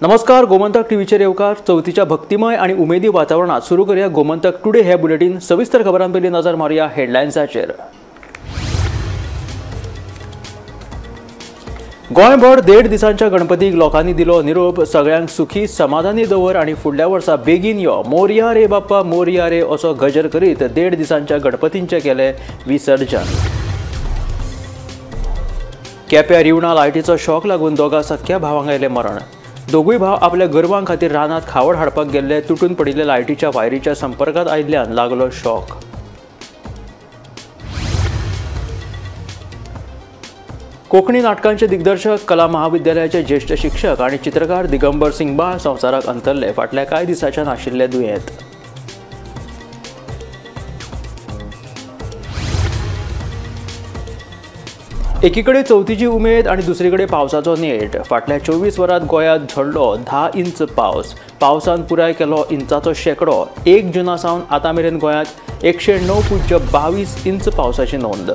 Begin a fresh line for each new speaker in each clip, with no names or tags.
नमस्कार, गोमंतक टीव्हीचेर येवकार. चवथीच्या भक्तिमय आणि उमेदी वातावरणात सुरू करूया गोमंतक टुडे हे बुलेटीन. सविस्तर खबरां पयलीं नजर मारुया हेडलायन्साचेर. गोंयभर 1.5 दिसांच्या गणपतीक लोकांनी दिलो निरोप. सगळ्यांक सुखी समाधानी दवर आणि फुडल्या वर्सा बेगीन यो, मोरया रे बाप्पा मोरया रे असो गजर करीत 1.5 दिसांच्या गणपतींचे केले विसर्जन. केप्या रिवणा लायटीचो शॉक लागून दोगा सख्या भावांक आयलें मरण. दोगूय भाव आपल्या गोरवां खातीर रानांत खावड हाडपाक गेल्ले. तुटून पडिल्ले लायटीच्या वायरीच्या संपर्कात आयिल्ल्यान लागलो शॉक. कोंकणी नाटकांचे दिग्दर्शक, कला महाविद्यालयाचे ज्येष्ठ शिक्षक आणि चित्रकार दिगंबर सिंगबाळ संवसाराक अंतरले. फाटल्या कांय दिसांच्यान आशिल्ले दुयेंत. एकीकडे चवथीची उमेद आणि दुसरीकडे पावसाचो नेट. फाटल्या 24 वरांत गोंयांत झडलो 10 इंच पावस. पावसान पुराय केलो इंचाचो शेंकडो. 1 जुना सावन आतां मेरेन गोंयांत 109.22 इंच पावसाची नोंद.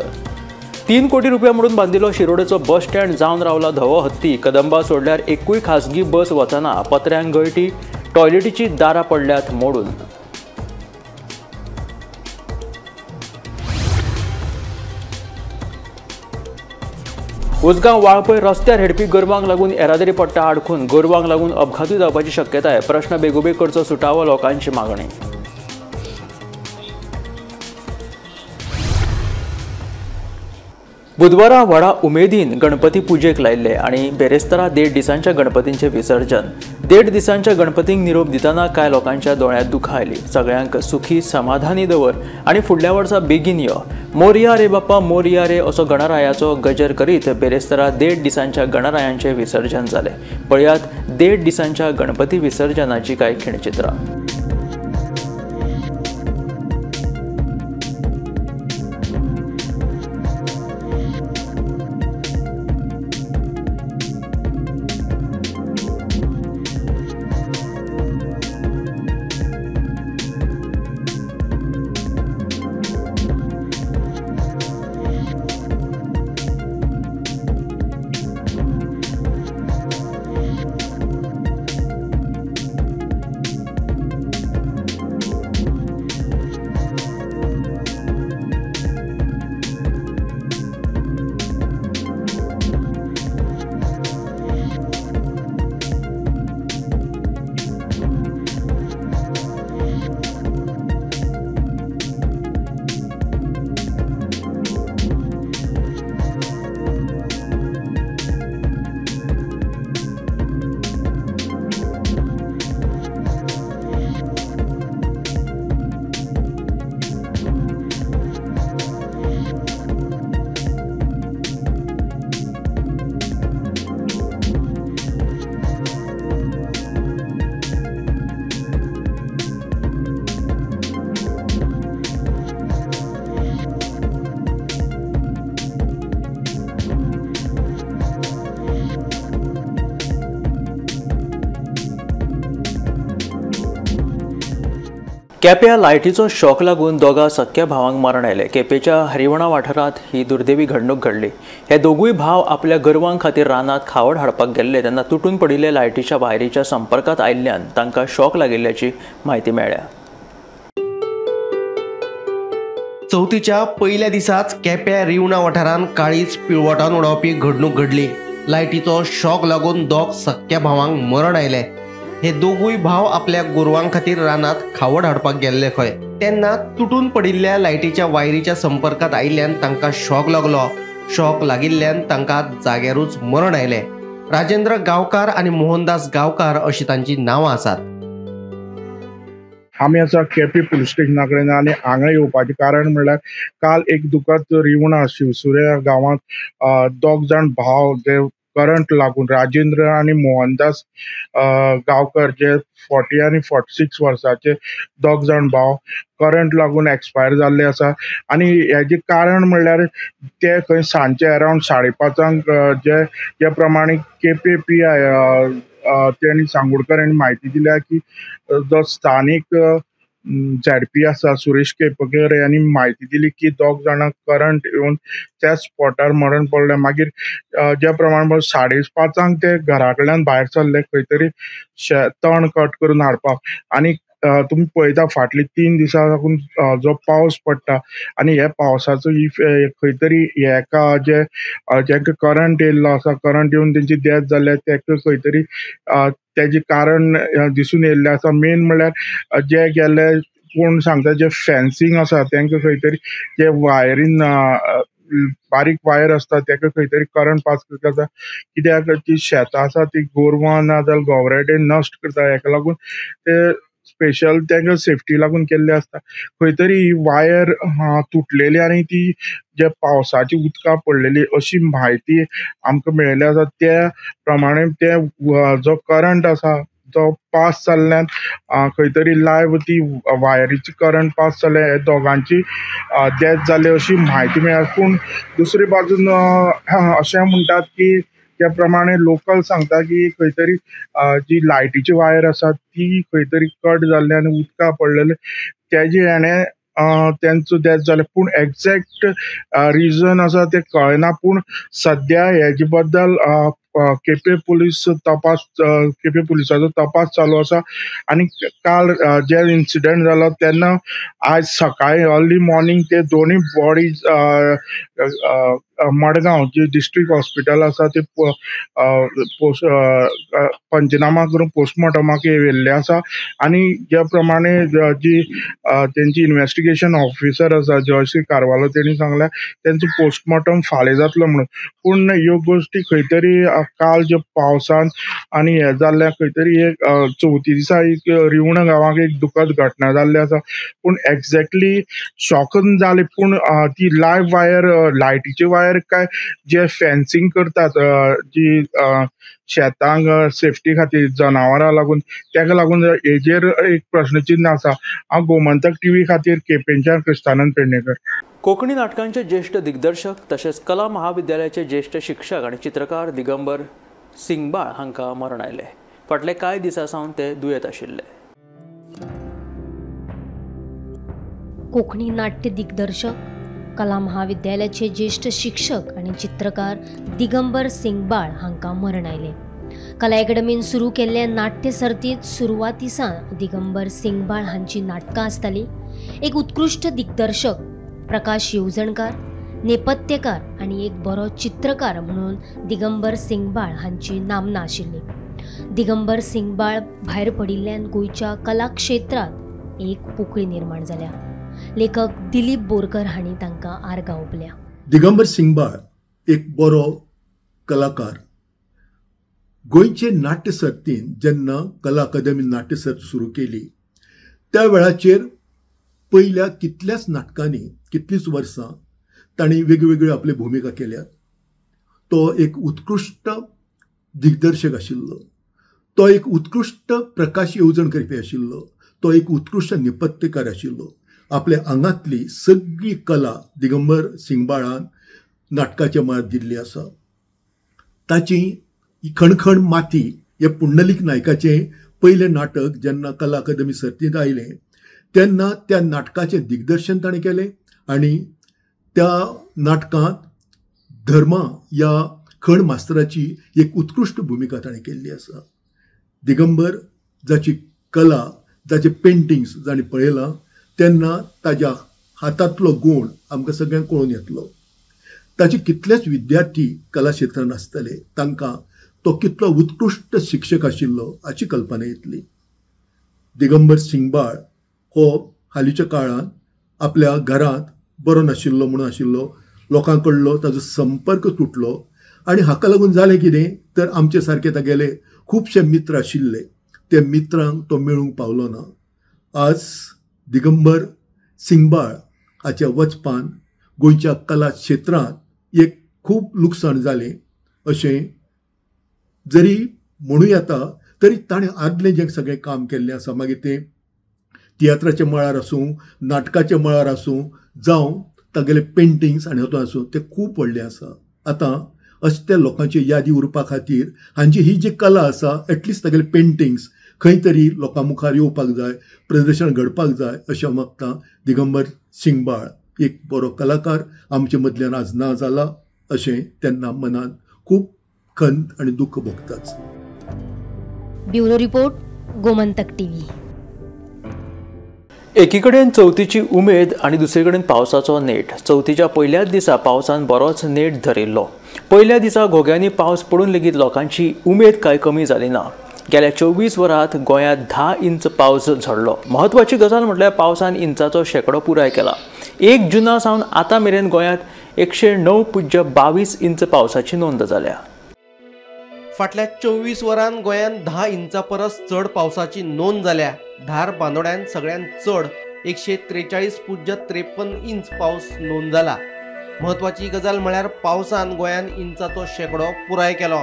3 कोटी रुपया म्हणून बांदिल्लो शिरोडेचो बस स्टँड जावन रावला धवो हत्ती. कदंबा सोडल्यार एकूय खासगी बस वचना. पत्र्यांक गळटी, टॉयलेटीची दारां पडल्यात मोडून. उसगांव वाळपय रस्त्यार हेडपी गोरवांक लागून येरादारी पडटा आडखून. गोरवांक लागून अपघातूय जावपाची शक्यताय. प्रश्न बेगोबेग करचो सुटावो लोकांची मागणी. बुधवारा व्हडा उमेदीन गणपती पुजेक लायिल्ले आनी बेरेस्तारा 1.5 दिसांच्या गणपतींचे विसर्जन. 1.5 दिसांच्या गणपतींक निरोप दितना कांय लोकांच्या दोळ्यांत दुखां आयली. सगळ्यांक सुखी समाधानी दवर आनी फुडल्या वर्सा बेगीन यो, मोरया रे बाप्पा मोरया रे असो गणरायाचो गजर करीत बेरेस्तारा 1.5 दिसांच्या गणरायांचे विसर्जन जालें. पळयात 1.5 दिसांच्या गणपती विसर्जनाची कांय खिणचित्रां. केप्या लायटीचो शॉक लागून दोगा सख्या भावांक मरण आयलें. केपेच्या हरिवणा वाठारांत ही दुर्दैवी घडणूक घडली. हे दोगूय भाव आपल्या गोरवां खातीर रानांत खावड हाडपाक गेल्ले तेन्ना तुटून पडिल्ले लायटीच्या वायरीच्या संपर्कात आयिल्ल्यान तांकां शॉक लागिल्ल्याची म्हायती मेळ्ळ्या.
चवथीच्या पयल्या दिसाच केप्या रिवणा वाठारांत काळीज पिळवटान उडोवपी घडणूक घडली. लायटीचो शॉक लागून दोग सख्या भावांक मरण आयलें. हे दोगूय भाव आपल्या गोरवां खातीर रानांत खावड हाडपाक गेल्ले खंय, तेन्ना तुटून पडिल्ल्या लायटीच्या वायरीच्या संपर्कात आयिल्ल्यान तांकां शॉक लागलो. शॉक लागिल्ल्यान तांकां जाग्यारूच मरण आयलें. राजेंद्र गांवकार आनी मोहनदास गांवकार अशी तांची नांवां आसात.
आमी आसा केपी पुलीस स्टेशना कडेन आनी हांगा येवपाचें कारण म्हणल्यार काल एक दुखद रिवणा शिवसुऱ्या गांवांत दोग जाण भाव जे करंट लागून राजेंद्र आनी मोहनदास गांवकर जे 40 आनी 46 वर्साचे दोग जाण भाव करंट लागून एक्सपायर जाल्ले आसा. आनी हेजें कारण म्हणल्यार ते खंय सांजचे अरावंड 5:30 जे जे प्रमाणे केपे पी I तेणी सांगोडकर हांणी म्हायती दिल्या की जो स्थानीक झेडपी आसा सुरेश केपकर यांनी म्हायती दिली की 2 जाणांक करंट येवन त्या स्पॉटार मरण पडलें. मागीर ज्या प्रमाणे 5:30 ते घरा कडल्यान भायर सरले खंय तरी तण कट करून हाडपाक आनी तुमी पळयता फाटली 3 दिसां साकून जो पावस पडटा आनी ह्या पावसाचो खंय तरी हेका जे जांकां करंट येयल्लो आसा, करंट येवन तेंची डेथ जाल्या तेका खंय तरी तेजें कारण दिसून येयल्लें आसा. मेन म्हणल्यार जे गेले कोण सांगता जे फेन्सिंग आसा तेंका खंय तरी जे वायरीन बारीक वायर आसता तेका खंय तरी करंट पास करता, कित्याक ती शेतां आसा ती गोरवां ना जाल्यार गोवरेटे नश्ट करता, हेका लागून ते स्पेशल तेंका सेफ्टी लागून केल्ले आसता. खंय तरी ही वायर तुटलेली आनी ती जे पावसाची उदकां पडलेली अशी म्हायती आमकां मेळिल्ली आसा. त्या प्रमाणे ते जो करंट आसा तो पास जाल्ल्यान खंय तरी लायव्ह ती वायरीची करंट पास जाल्ले हे दोगांची डेथ जाली अशी म्हायती मेळ्ळ्या. पूण दुसरे बाजून अशें म्हणटात की त्या प्रमाणे लोकल सांगता की खंय तरी जी लायटीची वायर आसा ती खंय तरी कट जाल्ली आनी उदकां पडलेले तेजे हेणें तेंचो डेथ जालें. पूण एग्जॅक्ट रिजन आसा तें कळना. पूण सद्या हेजे बद्दल केपें पुलीस तपास, केपें पुलिसाचो तपास चालू आसा आनी काल जे इन्सिडंट जालो तेन्ना आज सकाळी अर्ली मॉर्निंग ते दोनूय बॉडीज मडगांव जे डिस्ट्रिक्ट हॉस्पिटल आसा ते पंचनामा करून पोस्टमॉर्टमाक व्हेल्ले आसा आनी ज्या प्रमाणे जी तेंची इन्वेस्टिगेशन ऑफिसर आसा जयश्री कारवालो तेणी सांगलें तेंचो पोस्टमॉर्टम फाल्यां जातलो म्हणून. पूण ह्यो गोश्टी खंय तरी काल जे पावसान आनी हे जाल्ल्या खंय तरी एक चवथी दिसा एक रिवणा गांवाक एक दुखद घटना जाल्ली आसा. पूण एग्जॅक्टली शॉकन जाले, पूण ती लायव्ह वायर लायटीची वायर काय जे फेन्सिंग करतात जी शेतांक सेफ्टी खातीर जनावरां लागून तेका लागून हेजेर एक प्रश्नचिन्ह आसा. हांव गोमंतक टीव्ही खातीर केपेंच्यान क्रिस्तानंद पेडणेकर.
कोंकणी नाटकांचे ज्येष्ठ दिग्दर्शक तशेंच कला महाविद्यालयाचे ज्येष्ठ शिक्षक आनी चित्रकार दिगंबर सिंगबाळ हांकां मरण आयलें. फाटले कांय दिसां सावन ते दुयेंत आशिल्ले.
कोंकणी नाट्य दिग्दर्शक, कला महाविद्यालयाचे ज्येष्ठ शिक्षक आनी चित्रकार दिगंबर सिंगबाळ हांकां मरण आयलें. कला अकॅडमीन सुरू केल्ले नाट्य सर्तींत सुरवाती सावन दिगंबर सिंगबाळ हांची नाटकां आसतालीं. एक उत्कृश्ट दिग्दर्शक, प्रकाश येवजणकार, नेपथ्यकार आनी एक बरो चित्रकार म्हणून दिगंबर सिंगबाळ हांची नामना आशिल्ली. दिगंबर सिंगबाळ भायर पडिल्ल्यान गोंयच्या कला क्षेत्रांत एक पोकळी निर्माण जाल्या. लेखक दिलीप बोरकर हांणी तांकां आर्गां ओंपल्या.
दिगंबर सिंगबाळ एक बरो कलाकार. गोंयचे नाट्य सर्तीन जेन्ना कला अकादमी नाट्य सर्त सुरू केली त्या वेळाचेर पयल्या कितल्याच नाटकांनी कितलींच वर्सां तांणी वेगवेगळ्यो आपल्यो भुमिका केल्यात. तो एक उत्कृश्ट दिग्दर्शक आशिल्लो, तो एक उत्कृश्ट प्रकाश येवजण करपी आशिल्लो, तो एक उत्कृश्ट नेपथ्यकार आशिल्लो. आपल्या आंगांतली सगळी कला दिगंबर सिंगबाळान नाटकाच्या मळार दिल्ली आसा. ताची खणखण माती हे पुंडलीक नायकाचें पयलें नाटक जेन्ना कला अकादमी सर्तींत आयलें तेन्ना त्या नाटकाचें दिग्दर्शन ताणें केलें आनी त्या नाटकांत धर्मा ह्या खण मास्तराची एक उत्कृश्ट भुमिका ताणें केल्ली आसा. दिगंबर जाची कला, जाचे पेंटिंग्स जाणें पळयलां तेन्ना ताज्या हातांतलो गूण आमकां सगळ्यांक कळून येतलो. ताचे कितलेच विद्यार्थी कला क्षेत्रांत आसतले तांकां तो कितलो उत्कृश्ट शिक्षक आशिल्लो हाची कल्पना येतली. दिगंबर सिंगबाळ हो हालींच्या काळांत आपल्या घरांत बरो नाशिल्लो म्हणून आशिल्लो, लोकां कडलो ताजो संपर्क तुटलो आनी हाका लागून जालें कितें तर आमचे सारके तागेले खुबशे मित्र आशिल्ले ते मित्रांक तो मेळूंक पावलो ना. आज दिगंबर सिंगबाळ हाच्या वचपान गोंयच्या कला क्षेत्रांत एक खूब लुकसाण जालें अशें जरी म्हणूं येता तरी ताणें आदलें जें सगळें काम केल्लें आसा, मागीर तें तियात्राच्या मळार आसूं, नाटकाच्या मळार आसूं, जावं तागेले पेंटिंग्स आनी हातूंत आसूं, तें खूब व्हडलें आसा. आतां अशें त्या लोकांची यादी उरपा खातीर हांची ही जी कला आसा एटलिस्ट तागेले पेंटिंग्स खंय तरी लोकां मुखार येवपाक जाय, प्रदर्शन घडपाक जाय अशें मागता. दिगंबर सिंगबाळ एक बरो कलाकार आमचे मदल्यान आज ना जाला अशें तेन्ना मनान खूब खंत आनी दुख्ख भोगताच.
Bureau report, Gomantak TV.
एकीकडेन चवथीची उमेद आनी दुसरे कडेन पावसाचो नेट. चवथीच्या पयल्याच दिसा पावसान बरोच नेट धरिल्लो. पयल्या दिसा घोग्यांनी पावस पडून लेगीत लोकांची उमेद कांय कमी जाली ना. गेल्या 24 वरांत गोंयांत 10 इंच पावस झडलो. म्हत्वाची गजाल म्हटल्यार पावसान इंचाचो शेंकडो पुराय केला. 1 जुना सावन आतां मेरेन गोंयांत 109.22 इंच पावसाची नोंद जाल्या.
फाटल्या 24 वरांत गोंयांत 10 इंचा परस चड पावसाची नोंद जाल्या. धार बांदोड्यान सगळ्यांत चड 143.53 इंच पावस नोंद जाला. म्हत्वाची गजाल म्हळ्यार पावसान गोंयांत इंचाचो शेंकडो पुराय केलो.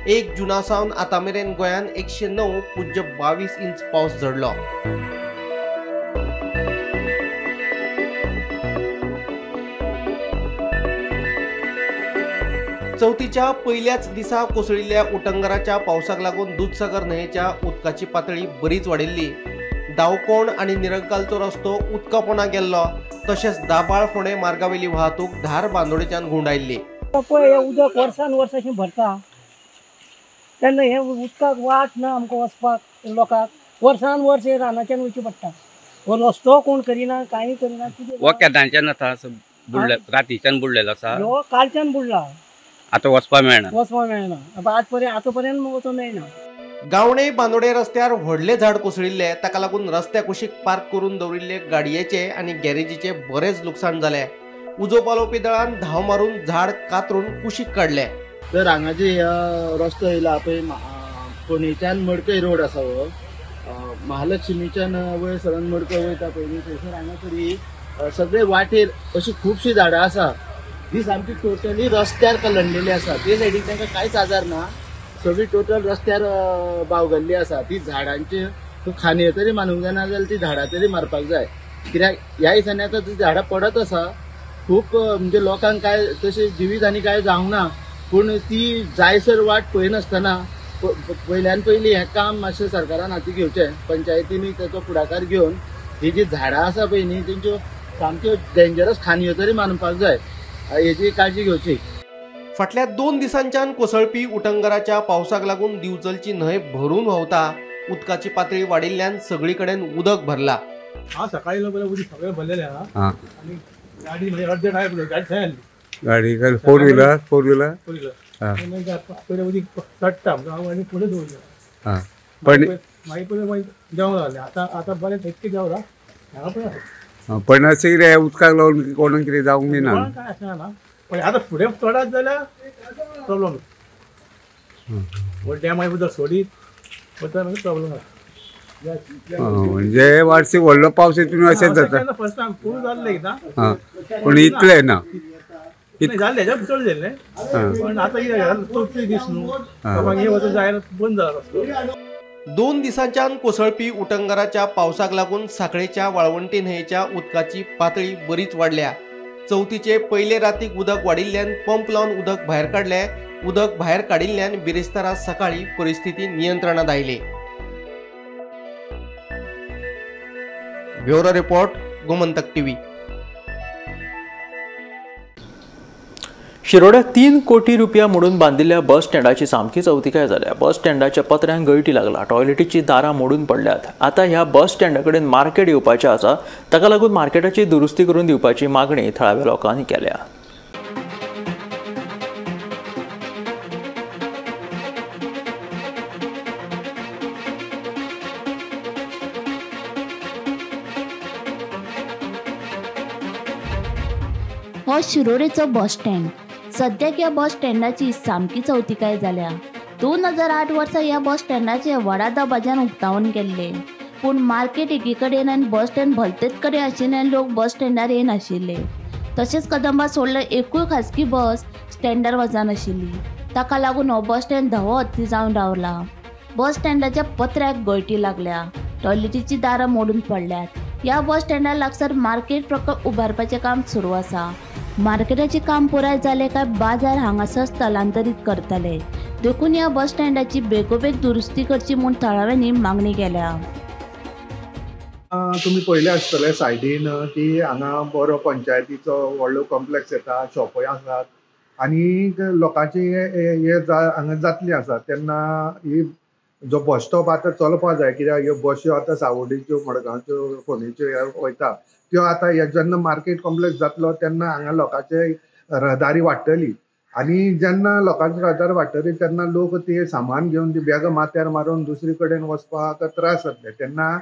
1 जुना सावन आतां मेरेन गोंयांत 109.22 इंच पावस झडलो. चवथीच्या पयल्याच दिसा कोसळिल्ल्या उटंगराच्या पावसाक लागून दुधसागर न्हंयेच्या उदकाची पातळी बरीच वाडिल्ली. दावकोण आनी निरंकालचो रस्तो उदका पोंदा गेल्लो. तशेंच दाबाळ फोंडें मार्गावेली वाहतूक धार बांदोडेच्यान घुंवडायल्ली.
पळय उदक वर्सान वर्स अशें भरता तेन्ना हें उदकाक वाट ना आमकां वचपाक. लोकांक वर्सान वर्स हे रानाच्यान वयचें पडटा. हो रस्तो कोण करिना, कांय करिना.
हो केन्नाच्यान आतां बुडले, रातीच्यान बुडलेलो आसा.
हो कालच्यान बुडला.
आतां वचपाक मेळना,
वचपाक मेळना. आज पर्यंत आतां पर्यंत वचोंक मेळना.
गावणे बांदोडे रस्त्यार व्हडले झाड कोसळिल्ले. ताका लागून रस्त्या कुशीक पार्क करून दवरिल्ले गाडयेचे आनी गॅरेजीचे बरेच लुकसाण जाले. उजो पालोवपी दळान धांव मारून झाड कातरून कुशीक काडले.
तर हांगा जे रस्तो येयला पळय फोंडेच्यान मडकय रोड आसा हो, महालक्ष्मीच्यान वयर सरून मडकय वयता पळय न्ही, थंयसर हांगा तरी सगळे वाटेर अशी खुबशीं झाडां आसा जी सामकी टोटली रस्त्यार कलंडलेली आसा. ते सायडीक तांकां कांयच आजार ना, सगळी टोटल रस्त्यार बावगल्ली आसा. ती झाडांची खांदये तरी मानूंक जायना जाल्यार ती झाडां तरी मारपाक जाय. कित्याक ह्या दिसांनी आतां ती झाडां पडत आसा. खूब म्हणजे लोकांक काय तशें जिवीत आनी काय जावंक ना, पूण ती जायसर वाट पळयनासतना पयल्यान पयलीं हें काम मातशें सरकारान हाती घेवचें. पंचायतींनी ताचो फुडाकार घेवन ही जी झाडां आसा पळय न्ही तेंच्यो सामक्यो डेंजरस खांदयो तरी मानपाक जाय, हेची काळजी घेवची.
फाटल्या 2 दिसांच्यान कोसळपी उटंगराच्या पावसाक लागून दिवचलची न्हंय भरून व्हांवता. उदकाची पातळी वाडिल्ल्यान सगळी कडेन उदक भरला.
हा सकाळी उदक सगळें भरलेलें आहा आनी गाडी म्हणजे अर्दे टायर गाडी थंय आसली.
गाडी फोर व्हिलर, फोर व्हिलर
पयलें उदीक चडटा हांव आनी फुडें दवरलें. मागीर पयलें मागीर देंवोंक लागलें. आतां आतां बरें इतकें देंवलां हांगा पळय.
पण अशें कितें उदकाक लागून कोणाक कितें जावंक बी ना,
काय आसना ना. पण आतां फुडें चडत जाल्यार प्रॉब्लम. डॅमा उदक सोडीत वता मागीर प्रॉब्लम जाता.
म्हणजे वार्षिक व्हडलो पावस येतून अशेंच जाता.
फर्स्ट टायम पूर्ण जाल्लें एकदां,
पूण इतलें ना
जालें, हेज्या चड जाल्लें. पण आतां कितें चवथी दीस न्हू, लोकांक हे वचून जायना, बंद जाला रस्तो.
2 दिसांच्यान कोसळपी उटंगराच्या पावसाक लागून साखळेच्या वाळवंटी न्हंयेच्या उदकाची पातळी बरीच वाडल्या. चवथीचे पयले रातीक उदक वाडिल्ल्यान पंप लावन उदक भायर काडले. उदक भायर काडिल्ल्यान बिरेस्तारा सकाळी परिस्थिती नियंत्रणात आयली. Bureau report, Gomantak TV.
शिरोड्या 3 कोटी रुपया मोडून बांदिल्ल्या बस स्टँडाची सामकीच अवतिकाय जाल्या. बस स्टँडाच्या पत्र्यांक गळटी लागला, टॉयलेटीची दारां मोडून पडल्यात. आतां ह्या बस स्टँडा कडेन मार्केट येवपाचें आसा, ताका लागून मार्केटाची दुरुस्ती करून दिवपाची मागणी थळाव्या लोकांनी केल्या.
हो शिरोडेचो बस स्टँड. सद्याक ह्या बस स्टँडाची सामकी चवतिकाय जाल्या. 2008 वर्सा ह्या बस स्टँडाचे व्हडा दबाज्यान उक्तावण केल्लें, पूण मार्केट एकी कडेन आनी बस स्टँड भलतेच कडेन आशिल्ल्यान लोक बस स्टँडार येनाशिल्ले. तशेंच कदंबा सोडल्यार एकूय खाजगी बस स्टँडार वचनाशिल्ली. ताका लागून हो बस स्टँड धवो हत्ती जावन रावला. बस स्टँडाच्या पत्र्याक गळटी लागल्या, टॉयलेटीची दारां मोडून पडल्यात. ह्या बस स्टँडा लागसार मार्केट प्रकल्प उबारपाचें काम सुरू आसा. मार्केटाचें काम पुराय जालें काय बाजार हांगासर स्थलांतरीत करतले. देखून ह्या बस स्टँडाची बेगोबेग दुरुस्ती करची म्हूण थळाव्यांनी मागणी केल्या.
तुमी पळयलें आसतलें सायडीन की हांगा बरो पंचायतीचो व्हडलो कॉम्प्लेक्स येता, शॉपय आसात आनी लोकांची हे हांगा जातली आसा. तेन्ना ही जो बस स्टॉप आतां चलपा जाय, कित्याक ह्यो बश्यो आतां सावड्डेच्यो, मडगांवच्यो, फोंडेच्यो ह्यो वयता त्यो आतां हे जेन्ना मार्केट कॉम्प्लेक्स जातलो तेन्ना हांगा लोकांचे रहदारी वाडटली आनी जेन्ना लोकांची रहदारी वाडटली तेन्ना लोक ते सामान घेवन ती बॅगां माथ्यार मारून दुसरे कडेन वचपाक त्रास जातले. तेन्ना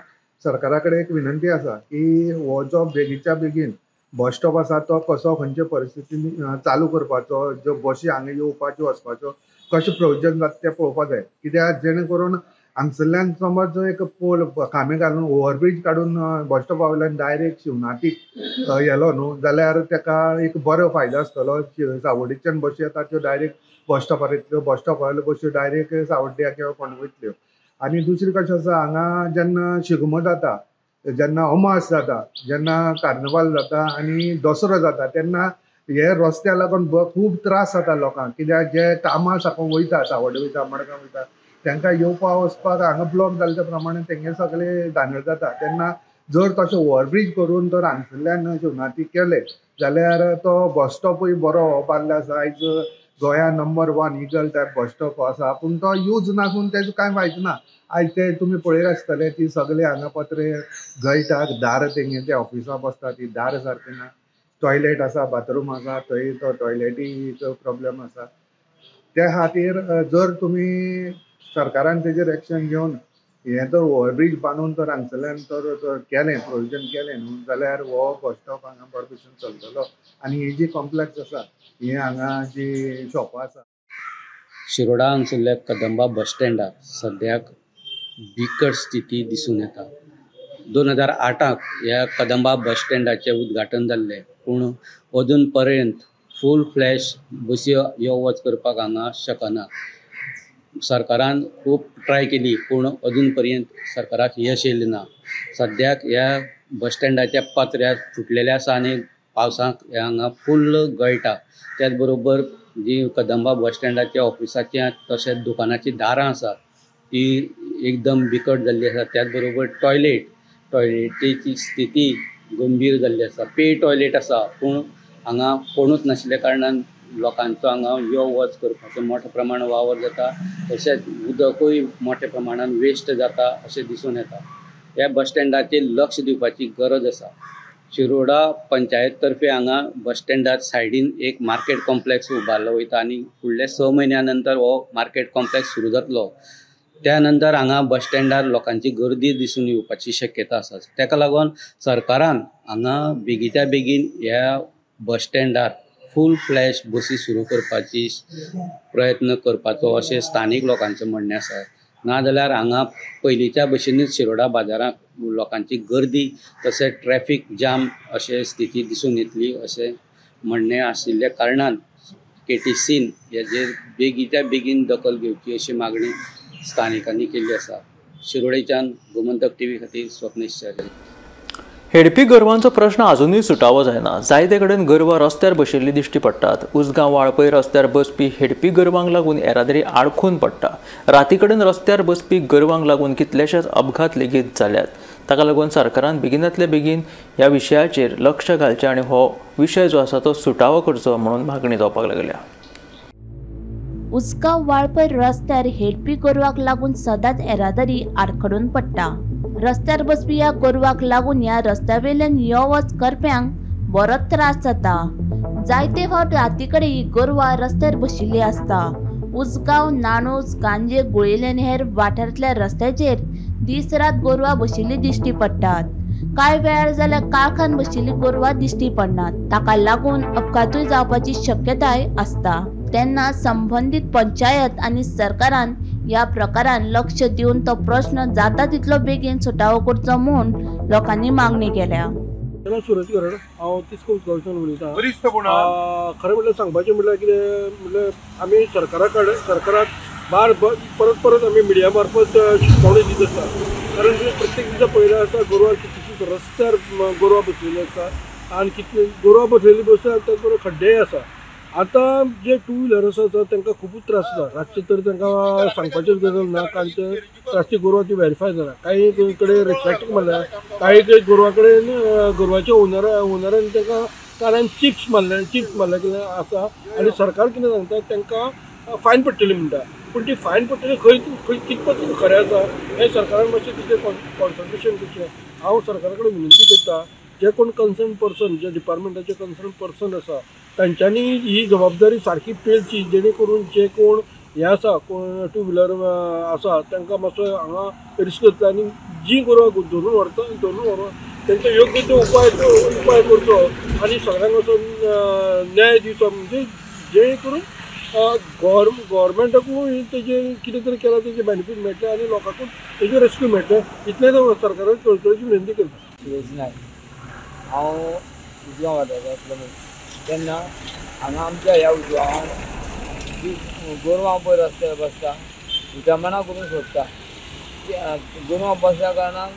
सरकारा कडेन एक विनंती आसा की हो जो बेगीच्या बेगीन बस स्टॉप आसा तो कसो खंयचे परिस्थितीन चालू करपाचो, ज्यो बशी हांगा येवपाच्यो वचपाच्यो कशें प्रोविजन जाता तें पळोवपाक जाय. कित्याक जेणे करून हांगसरल्यान समज एक पोल खांबे घालून ओवरब्रीज काडून बस स्टॉपा वयल्यान डायरेक्ट शिवनाथीक येलो न्हू जाल्यार ताका एक बरो फायदो आसतलो. सावड्डेच्यान बशी येता त्यो डायरेक्ट बस स्टॉपार येतल्यो, बस स्टॉपा वयल्यो बश्यो डायरेक्ट सावड्ड्या किंवा फोंड्या वयतल्यो. आनी दुसरी कशें आसा, हांगा जेन्ना शिगमो जाता, जेन्ना अमास जाता, जेन्ना कार्निवाल जाता आनी दसरो जाता तेन्ना हे रस्त्या लागून खूब त्रास जाता लोकांक. कित्याक जे कामां साकून वयता, सावड्डे वयता, मडगांव वयता, तांकां येवपा वचपाक हांगा ब्लॉक जाल्ल्या प्रमाणे तेंगे सगळे धांदळ जाता. तेन्ना जर तशें ओवरब्रीज करून तर हांगसरल्यान शिवनाथी केले जाल्यार तो बस स्टॉपूय बरो बांदलो आसा. आयज गोंया number 1 eagle type bus stop आसा, पूण तो यूज नासून तेजो कांय फायदो ना. आयज ते तुमी पळयले आसतले ती सगळे हांगा पत्रे गळटात, दार तेंगे ते ऑफिसां बसता ती दार सारकें ना, टॉयलेट आसा, बाथरूम आसा, थंय तो टॉयलेटीचो प्रॉब्लम आसा. त्या खातीर जर तुमी सरकारान तेजेर एक्शन घेवन हें तर ओवरब्रीज बांदून तर हांगसरल्यान तर केलें प्रोविजन केलें न्हू जाल्यार हो बस स्टॉप हांगा बरे भशेन चलतलो आनी ही जी कॉम्प्लेक्स आसा, ही हांगा जी शॉपां आसा.
शिरोडा हांगसरल्या कदंबा बस स्टँडार सद्याक बिकट स्थिती दिसून येता. 2008 ह्या कदंबा बस स्टँडाचें उद्घाटन जाल्लें, पूण अजून पर्यंत फूल फ्लॅश बसी यो वच करपाक हांगा शकना. सरकारान खूब ट्राय केली पूण अजून पर्यंत सरकाराक यश येयलें ना. सद्याक ह्या बस स्टँडाच्या पत्र्याक फुटलेले आसा आनी पावसाक हांगा फुल्ल गळटा. त्याच बरोबर जी कदंबा बस स्टँडाच्या ऑफिसाची तशेंच दुकानाची दारां आसात ती एकदम बिकट जाल्ली आसा. त्याच बरोबर टॉयलेटीची स्थिती गंभीर जाल्ली आसा. पे टॉयलेट आसा पूण हांगा कोणूच नाशिल्ल्या कारणान लोकांचो हांगा यो वच करपाचो मोठ्या प्रमाणान वावर जाता, तशेंच उदकूय मोठ्या प्रमाणान वेस्ट जाता अशें दिसून येता. ह्या बस स्टँडाचेर लक्ष दिवपाची गरज आसा. शिरोडा पंचायत तर्फे हांगा बस स्टँडार सायडीन एक मार्केट कॉम्प्लेक्स उबारलो वयता आनी फुडल्या 6 म्हयन्या नंतर हो मार्केट कॉम्प्लेक्स सुरू जातलो. त्या नंतर हांगा बस स्टँडार लोकांची गर्दी दिसून येवपाची शक्यता आसा. ताका लागून सरकारान हांगा बेगीच्या बेगीन ह्या बस स्टँडार फूल फ्लॅश बसी सुरू करपाची प्रयत्न करपाचो अशें स्थानीक लोकांचें म्हणणें आसा. नाजाल्यार हांगा पयलींच्या भशेनूच शिरोडा बाजारांत लोकांची गर्दी तशेंच ट्रॅफीक जाम अशें स्थिती दिसून येतली अशें म्हणणें आशिल्ल्या कारणान केटीसीन हेजेर बेगीच्या बेगीन दखल घेवची अशी मागणी स्थानिकांनी केल्ली आसा. शिरोडेच्यान गोमंतक टीव्ही खातीर स्वप्नेश च्यारी.
हेडपी गोरवांचो प्रश्न अजुनूय सुटावो जायना. जायते कडेन गोरवां रस्त्यार बशिल्ली दिश्टी पडटात. उसगांव वाळपय रस्त्यार बसपी हेडपी गोरवांक लागून येरादारी आडखून पडटा. राती कडेन रस्त्यार बसपी गोरवांक लागून कितलेशेच अपघात लेगीत जाल्यात. ताका लागून सरकारान बेगिनातले बेगीन ह्या विशयाचेर लक्ष घालचें आनी हो विशय जो आसा तो सुटावो करचो म्हणून मागणी जावपाक लागल्या.
उसगांव वाळपय रस्त्यार हेडपी गोरवाक लागून सदांच येरादारी आडखडून पडटा. रस्त्यार बसपी ह्या गोरवाक लागून ह्या रस्त्यावेल्यान यो वच करप्यांक बरोच त्रास जाता. जायते फावट राती कडेन ही गोरवां रस्त्यार बशिल्ली आसता. उसगांव, नाणूस, गांजे, गुळेली आनी हेर वाठारांतल्या रस्त्याचेर दीस रात गोरवां बशिल्ली दिश्टी पडटात. कांय वेळार जाल्यार काळखान बशिल्ली गोरवां दिश्टी पडनात. ताका लागून अपघातूय जावपाची शक्यताय आसता. तेन्ना संबंदीत पंचायत आनी सरकारान ह्या प्रकारान लक्ष दिवन तो प्रश्न जाता तितलो बेगीन सुटावो करचो म्हूण लोकांनी मागणी केल्या.
सुरज गरड, हांव तिस्को उसगांवच्यान उलयतां. खरें म्हटल्यार सांगपाचें म्हटल्यार कितें म्हटल्यार आमी सरकारा कडेन सरकाराक बार परत परत आमी मिडिया मार्फत शिटकावणी दीत आसता. कारण प्रत्येक दिसा पळयलें आसा गोरवां कितलीशींच रस्त्यार गोरवां बसलेली आसा आनी कितली गोरवां बसलेली बसता त्याच बरोबर खड्डेय आसा. आतां जे टू व्हिलर आसा तांकां खुबूच त्रास जाता. रातचे तर तांकां सांगपाचीच गरज ना, कारण ते रातची गोरवां ती वेरीफाय जाता. कांय कडेन रिफ्लेक्ट मारल्या, कांय कडेन गोरवां कडेन गोरवाच्या ओनरान तांकां कारण चिप्स मारले, चिप्स मारले कितें आसा. आनी सरकार कितें सांगता तांकां फायन पडटली म्हणटा, पूण ती फायन पडटली खंय खंय कितपत खरें आसा हें सरकारान मातशें तिचें कॉन्संट्रेशन करचें. हांव सरकारा कडेन विनंती करता, जे कोण कन्सर्न पर्सन, जे डिपार्टमेंटाचे कन्सर्न पर्सन आसा तांच्यांनी ही जबाबदारी सारकी पेलची, जेणे करून जे कोण हें आसा, कोण टू व्हिलर आसा तांकां मातसो हांगा रिस्क जातलो आनी जी गोरवां धरून व्हरता, धरून व्हरून तांचो योग्य तो उपाय करचो आनी सगळ्यांक असो न्याय दिवचो, म्हणजे जेणे करून गव्हर्मेंटाकूय तेजें कितें तरी केलां तेजें बेनिफीट मेळटलें आनी लोकांकूय तेजें रेस्क्यू मेळटलें. इतलेंच हांव सरकाराक कळकळीची विनंती करता.
सुरेश नायक, हांव उजगांव वाठारांतलो. तेन्ना हांगा आमच्या ह्या उजगांवान जी गोरवां पळय रस्त्यार बसता, विटंबना करून सोडटा. गोरवां बसल्या कारणान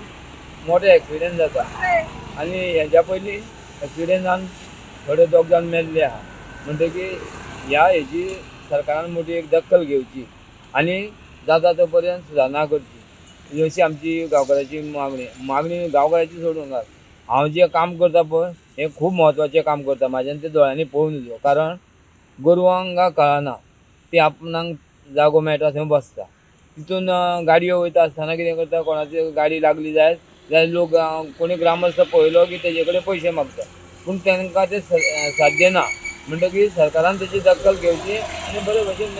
मोठे एक्सिडेंट जाता आनी हेच्या पयलीं एक्सिडेंट जावन थोडे दोग जाण मेल्ले आहा. म्हणटकीर ह्या हेजी सरकारान मोठी एक दखल घेवची आनी जाता तो पर्यंत सुदारणा करची, अशी आमची गांवकाराची मागणी. मागणी गांवकाराची सोडून घाल, हांव जें काम करता पळय हें खूब म्हत्वाचें काम करता, म्हाज्यान तें दोळ्यांनी पळोवन दिलो. कारण गोरवांक कळना, ती आपणाक जागो मेळटा थंय बसता. तितून गाडयो वयता आसतना कितें करता, कोणाची गाडी लागली जायत जाल्यार लोक कोणी ग्रामस्थ पळयलो की तेजे कडेन पयशे मागता, पूण तांकां तें साध्य ना. म्हणटकीर सरकारान तेची दखल घेवची आनी बरे भशेन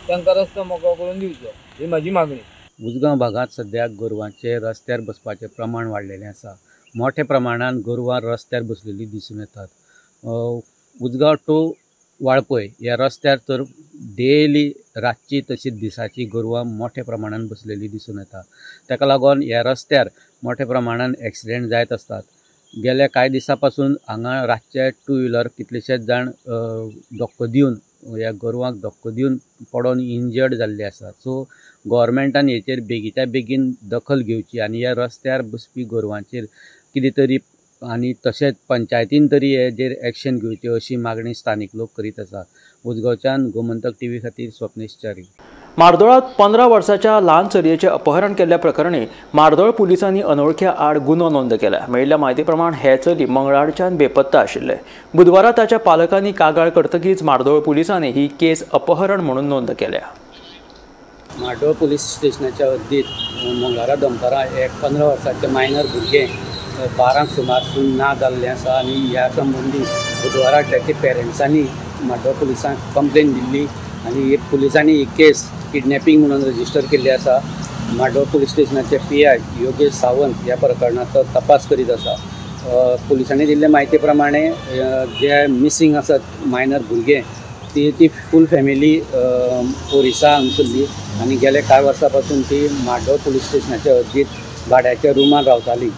तांकां रस्तो मोकळो करून दिवचो, ही म्हाजी मागणी.
उजगांव भागांत सद्याक गोरवांचे रस्त्यार बसपाचें प्रमाण वाडलेलें आसा. मोठ्या प्रमाणान गोरवां रस्त्यार बसलेली दिसून येतात. उजगांव टू वाळपय ह्या रस्त्यार तर डेली रातची तशीच दिसाची गोरवां मोठ्या प्रमाणान बसलेली दिसून येता. ताका लागून ह्या रस्त्यार मोठ्या प्रमाणान एक्सिडेंट जायत आसतात. गेल्या कांय दिसां पासून हांगा रातचे टू व्हिलर कितलेशेच जाण धक्को दिवन, ह्या गोरवांक धक्को दिवन पडोन इंजर्ड जाल्ले आसा. सो गोवोरमेंटान हेचेर बेगीच्या बेगीन दखल घेवची आनी ह्या रस्त्यार बसपी गोरवांचेर कितें तरी आनी तशेंच पंचायतीन तरी हेजेर एक्शन घेवची अशी मागणी स्थानीक लोक करीत आसा. उजगांवच्यान गोमंतक टीव्ही खातीर स्वप्नेश च्यारी.
मार्दोळांत 15 वर्साच्या ल्हान चलयेचें अपहरण केल्ल्या प्रकरणी मार्दोळ पुलिसांनी अनवळख्या आड गुन्हो नोंद केला. मेळिल्ल्या म्हायती प्रमाण हे चली मंगळारच्यान बेपत्ता आशिल्ले. बुधवारा ताच्या पालकांनी कागाळ करतकीच मार्दोळ पुलिसांनी ही केस अपहरण म्हणून नोंद केल्या.
मार्दोळ पुलीस स्टेशनाच्या हद्दीत मंगळारा दनपारां एक 15 वर्साचें मायनर भुरगें 12 सुमार ना जाल्लें आसा आनी ह्या संबंदी बुधवारा ताच्या पेरंट्सांनी मार्दोळ पुलिसांक कंप्लेन दिल्ली आनी पुलिसांनी ही केस किडनॅपिंग म्हणून रजिस्टर केल्ली आसा. Mardol police स्टेशनाचे PI Yogesh Sawant ह्या प्रकरणाचो तपास करीत आसा. पुलिसांनी दिल्ले म्हायती प्रमाणे जे मिसींग आसात मायनर भुरगे ती फूल फॅमिली ओरिसा हांगसरली आनी गेल्या कांय वर्सां पासून ती मार्दोळ पुलीस स्टेशनाच्या हद्दीत भाड्याच्या रुमान रावताली.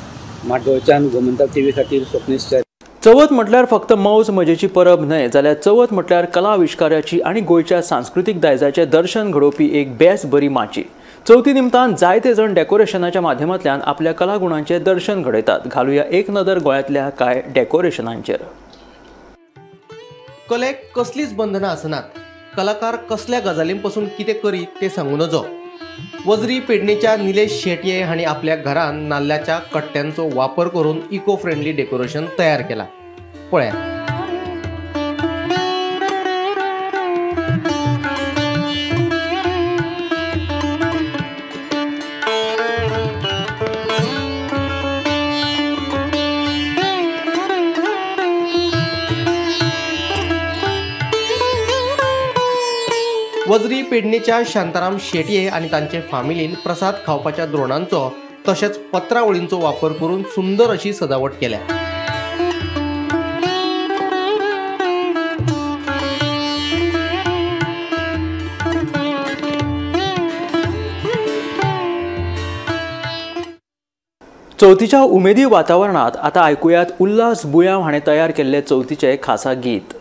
मार्दोळच्यान गोमंतक टीव्ही खातीर स्वप्नेश च्यारी.
चवथ म्हटल्यार फक्त मौज मजेची परब न्हय, जाल्यार चवथ म्हटल्यार कला आविश्काराची आनी गोंयच्या सांस्कृतीक दायजाचें दर्शन घडोवपी एक बेस बरी माची. चवथी निमतान जायते जण डेकोरेशनाच्या माध्यमांतल्यान आपल्या कलागुणांचें दर्शन घडयतात. घालुया एक नदर गोंयांतल्या कांय डेकोरेशनांचेर.
कलेक कसलीच बंधनां आसनात. कलाकार कसल्या गजालींपासून कितें करीत तें सांगू नजो. वजरी पेडणेच्या निलेश शेटये हांणी आपल्या घरान नाल्ल्याच्या कट्ट्यांचो वापर करून इको फ्रेंडली डेकोरेशन तयार केला. पळया. वजरी पेडणेच्या शांताराम शेटये आनी तांचे फामिलीन प्रसाद खावपाच्या द्रोणांचो तशेंच पत्रावळींचो वापर करून सुंदर अशी सजावट केल्या.
चवथीच्या उमेदी वातावरणात आता आयकुयात उल्हास बुयांव हाणें तयार केल्ले चवथीचे खासा गीत.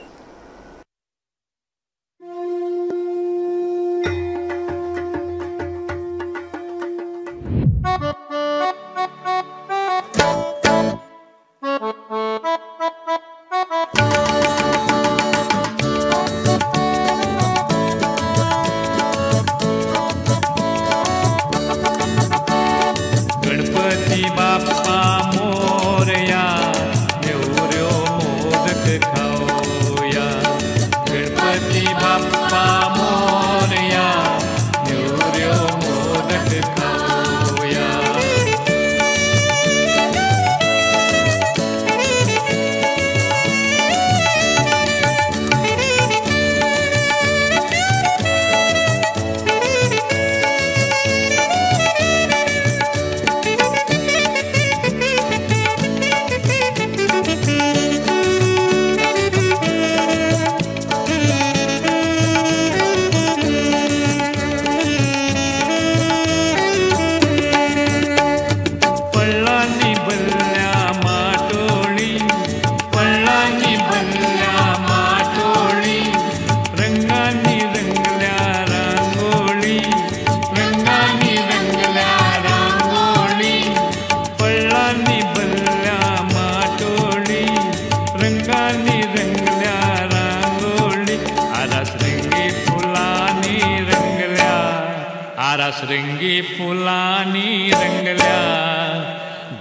सारंगी फुलांनी रंगल्या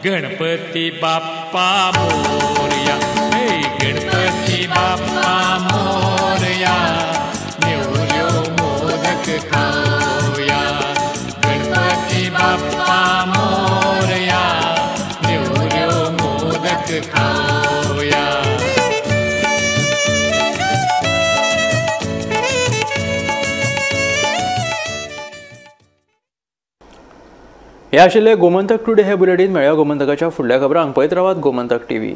गणपती बाप्पा मोरया, हे गणपती बाप्पा मोरया, नेवऱ्यो मोदक खावया, गणपती बाप्पा मोरया, नेवऱ्यो मोदक खावया।
हे आशिल्ले गोमंतक टुडे हे बुलेटीन. मेळया गोमंतकाच्या फुडल्या खबरांक. पळयत रावात गोमंतक टीव्ही.